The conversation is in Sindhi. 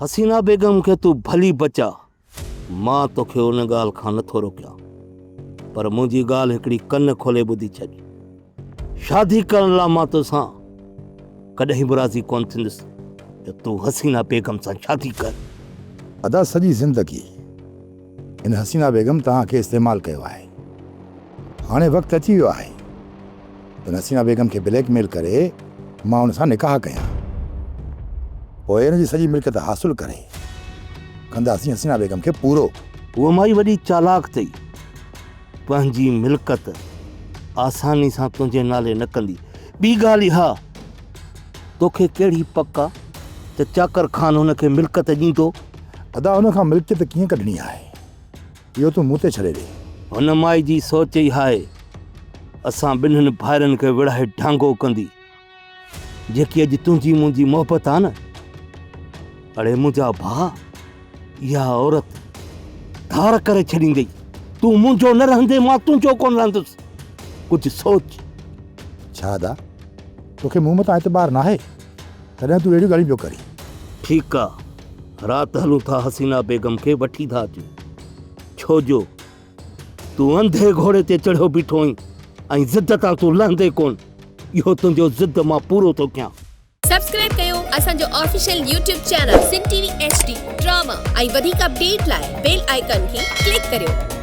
حسينا بيگم کي تون ڀلي بچاء، مان توکي ان ڳالهه کان نٿو روڪيان، پر منهنجي ڳالهه هڪڙي ڪن کولي ٻڌي ڇڏ. شادي ڪرڻ لاء مان توسان ڪڏهن به راضي ڪونه ٿيندس ته تون حسينا بيگم سان شادي ڪر. ادا سڄي زندگي هن حسينا بيگم توهان کي استعمال ڪيو آهي. هاڻي وقت اچي ويو آهي ته هن حسينا بيگم کي بليڪ ميل ڪري مان ان سان نڪاح ڪيان. پوء ان جي سڄي ملڪيت حاصل ڪري ڪنداسين حسينا بيگم کي پورو. هوء مائي وڏي چالاڪ اٿئي. پنهنجي ملڪت آساني سان تنهنجي نالي نه ڪندي. ٻي ڳالهه اها توکي ڪهڙي پڪ آ ته چاڪر خان هن کي ملڪت ڏيندو؟ ادا هن کان ملڪيت ڪيئن ڪڍڻي آهي، اهو تون مون تي ڇڏي ڏي. هن مائي جي سوچ اها آهي، اسان ٻنهن ڀائرن کي وڙهائي ڍانگو ڪندي. جيڪي اڄ تنهنجي منهنجي محبت آ نه، اڙي منهنجا ڀاء، اها عورت ڌار ڪري ڇڏيندئي. تون منهنجو نه رهندين، مان تنهنجو ڪونه رهندس. ڪجهه سوچ. ڇا ادا، توکي مون مٿان اعتبار ناهي، تڏهن تون اهڙيون ڳالهيون پيو ڪرين. ٺيڪ آ، رات هلون ٿا حسينا بيگم کي وٺي ٿا اچون. ڇو جو تون انڌي گهوڙي تي چڙهيو بيٺو آهين ۽ ضد تان تون لهندين ڪونه. اهو تنهنجو ضد مان پورو ٿو ڪيان. سبسڪرائب ڪيو اسان جو official YouTube channel Sindh T V H D drama ۽ وڌيڪ اپڊيٽ لاء بيل آئيڪان کي ڪلڪ ڪريو.